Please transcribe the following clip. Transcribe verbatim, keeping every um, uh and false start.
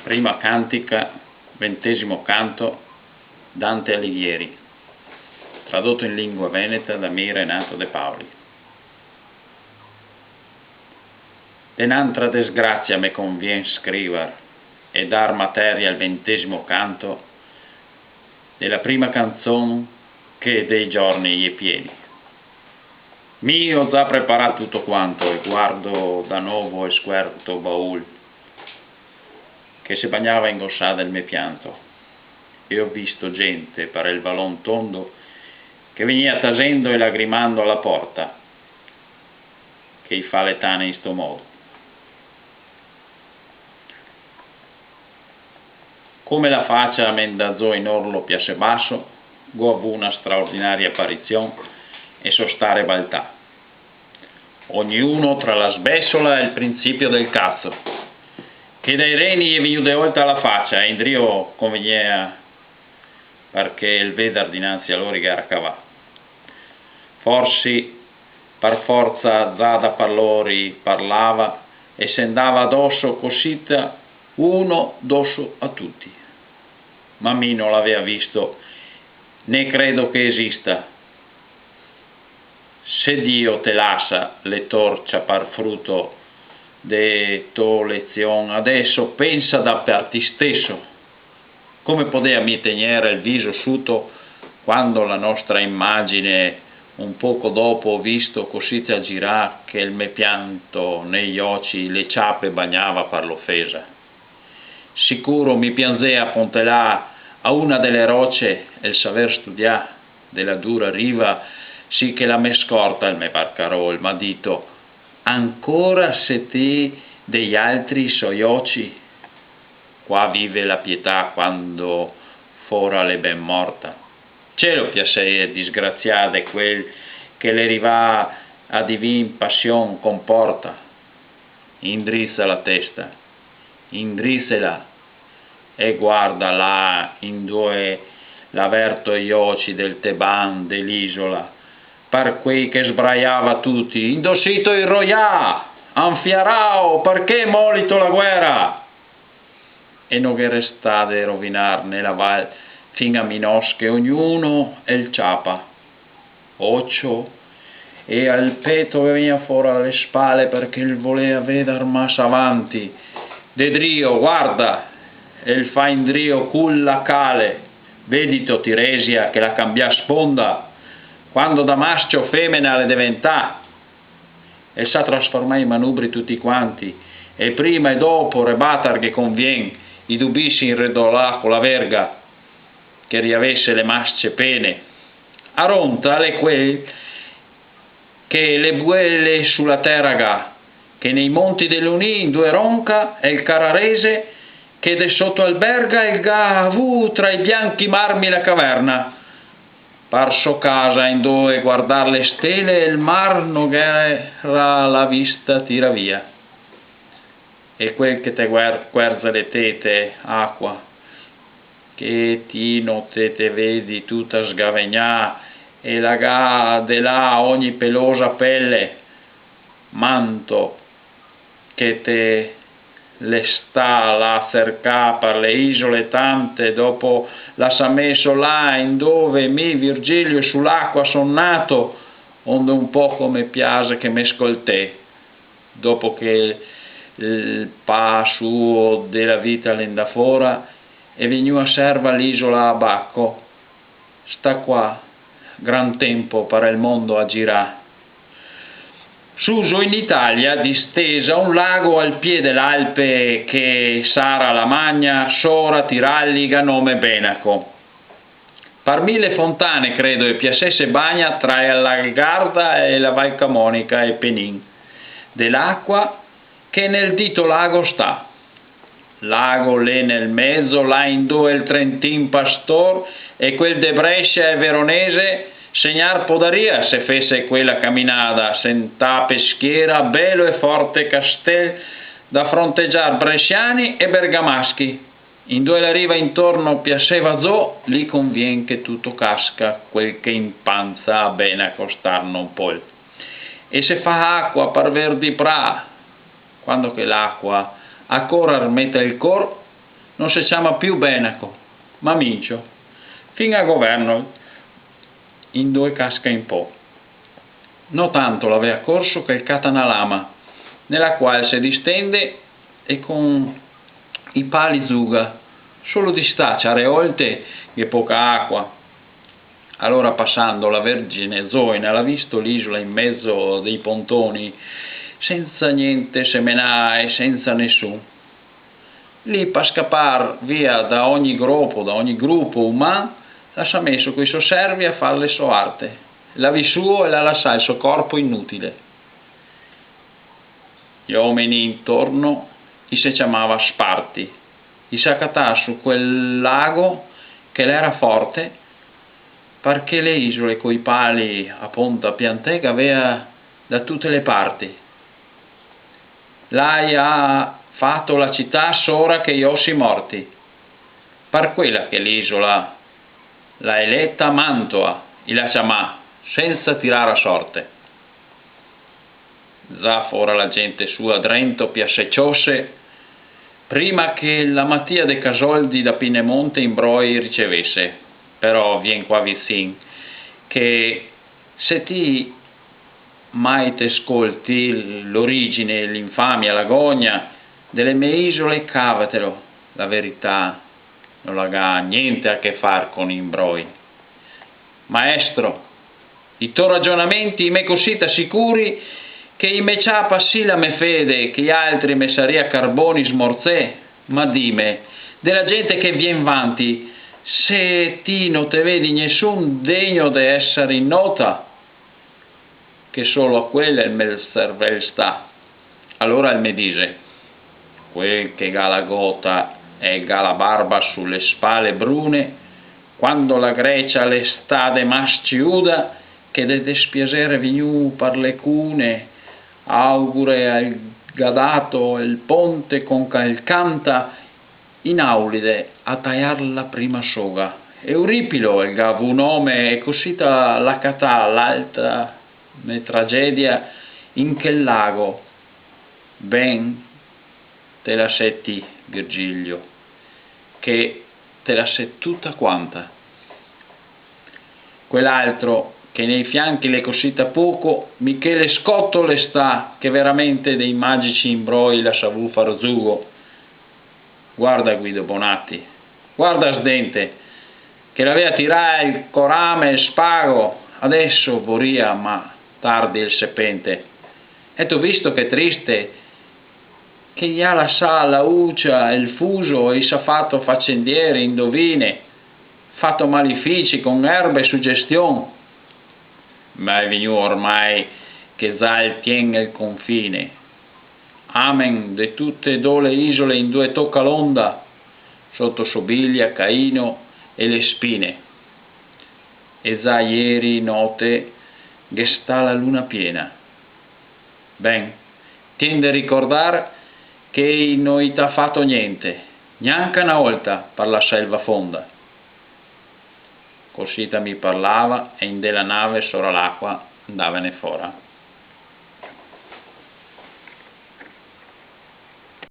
Prima cantica, ventesimo canto, Dante Alighieri, tradoto in lingua veneta da mi, Renato De Paoli. De n'antra desgrazia me convien scrivar e dar materia al ventesimo canto de la prima canzon che dei giorni i è pieni. Mi go za preparà tuto quanto e guardo da novo el scuerto baul che se bagnava ingosà del me pianto, e go visto gente par el valon tondo che vegnea tasendo e lagrimando a la porta, che i fa le tane in sto modo. Come la facia me ndà zo in orlo Piasebaso, go avù na straordinaria aparizion e so stà rebaltà. Ognuno tra la sbesola e el principio del cazo, che dai reni i è vegnù de olta la facia e indrio convegnea, parché el vedar dinanzi a lori gera cavà. Forsi, par forza, za da par lori parlava e se ndava doso cosita uno doso a tuti. Ma mi no l'avea visto, né credo che esista. Se Dio te lasa, letor, ciapar fruto de to lezion, adeso pensa da par ti steso. Come podea mi tegner el viso suto quando la nostra imagine, un poco dopo visto cosita girà, che el me pianto nei oci le ciape bagnava par l'ofesa? Sicuro mi pianzea pontelà a una de le roce, el saver studià de la dura riva, sì che la me scorta, el me barcarol, m'à dito: "Ancora se te dei altri soi oci? Qua vive la pietà quando fora l'è ben morta." Cielo, piasee, disgrazià de quel che l'è rivà a divin pasion comporta. Indriza la testa, indrizela, e guarda là indove l'à verto i oci del Teban de l'isola, par quei che sbraiava tuti: "Indo sito inroià, anfiarao, parché molito la guera?" E no ghe resta de rovinar né la val fin a Minos, che ognuno el ciapa. Ocio, e al peto ghe vegnea fora le spale, parché el volea vedar masa avanti. De drio, guarda, el fa indrio cul lacale. Vedito, Tiresia, che l'à cambià sponda, quando da mascio femena l'è deventà. El sa trasformar i manubri tuti quanti, e prima e dopo rebatar ghe convien, i dubisi inredolà co la verga, che riavese le masce pene. Aronta l'è quel che le buele su la tera ga, che nei monti de Lunin, indove ronca, el Cararese, che de soto alberga el ga avù tra i bianchi marmi la caverna, par so casa, indove guardar le stele e el mar no ghe era la vista tira via. E quel che te guer-, guerza le tete, acua, che ti no te, te vedi tuta sgavegnà e lagà de là ogni pelosa pele, manto, che te l'è stà là a cercà par le isole tante, dopo l'à sa meso là indove mi, Virgilio, su l'acua son nato, onde un poco me piase che me scoltè. Dopo che el pa suo de la vita l'è ndà fora, è vegnù a serva l'isola a Baco. Sta qua, gran tempo par el mondo a girà. Suso in Italia, distesa, un lago al pie de l'Alpe che sara la Magna, sora Tiralli, ga nome Benaco. Par mile fontane, credo, e piasese bagna tra la Garda e la Val Camonica e Penin, de l'acua che nel dito lago sta. Lago l'è nel mezo, là indove el Trentin Pastor e quel de Brescia e Veronese segnar podaria se fese quela caminada, sentà pe schiera, belo e forte castel da frontegiar bresciani e bergamaschi. Indove la riva intorno piaseva zo, lì convien che tuto casca, quel che in panza a Benaco star non pol. E se fa acua par verdi pra, quando che l'acua a corar mete el cor, No se ciama più Benaco, ma Mincio. Fin a Governo, in dove casca in po. No tanto l'avea corso che el cata na lama, nela qual se distende e con i pali zuga. Solo d'istà, ciare olte, gh'è poca acua. Alora, pasando, la Vergine Zoina l'ha visto l'isola in mezo dei pontoni, senza gnente semenà e senza nesun. Lì, par scapar via da ogni gropo, da ogni grupo uman, la s'ha meso coi so servi a far le so arte. L'ha visuo e l'ha lasà el so corpo inutile. I omeni intorno i se ciamava Sparti. I s'ha catà su quel lago che l'era forte, parché le isole coi pali a ponta piantè gavea da tute le parti. Là i ha fato la cità sora che i osi morti. Par quela che l'isola l'ha eleta Mantoa, i l'ha ciamà, senza tirar a sorte. Za fora la gente sua drento piaseciose, prima che la matia de casoldi da Pinemonte inbroi ricevese. Però vien qua vizin, che se ti mai te scolti l'origine, l'infamia, la gogna de le me isole, cavatelo, la verità no la ga gnente a che far con inbroi. Maestro, i to ragionamenti i me cosita sicuri che i me ciapa sì la me fede, che i altri me saria carboni smorzè, ma dime, de la gente che vien vanti, se ti no te vedi nesun degno de esar in nota, che solo a quel el me servel sta. Alora el me dise: quel che ga la gota e ga la barba su le spale brune, quando la Grecia l'è sta de masciuda, che de despiaser è vignù par le cune, augure el ga dato el ponte con che el canta, in Aulide a taiar la prima soga. Euripilo el ga vu nome e cosita l'ha catà l'altra me tragedia in quel lago. Ben, te la sè ti, Virgilio, che te la sè tuta quanta. Quel altro, che nei fianchi l'è cosita poco, Michele Scotto l'è sta, che veramente dei magici inbroi l'ha savù far zugo. Guarda Guido Bonatti, guarda sto dente, che l'avea tirà el corame e el spago, adeso voria, ma tardi el se pente. E t'ho visto che triste, che i ha lasà la ucia e el fuso e i s'ha fato facendieri, indovine, fato malefici con erbe e sugestion. Ma è vignù ormai che za el tien el confine. Amen de tute e do le isole in dove toca l'onda, soto Sobilia, Caino e le Spine. E za ieri note gh'è sta la luna piena. Ben, tien de ricordar che i no i t'ha fato gnente, gnanca na olta par la selva fonda. Cosita mi parlava e in de la nave sora l'acua ndavene fora.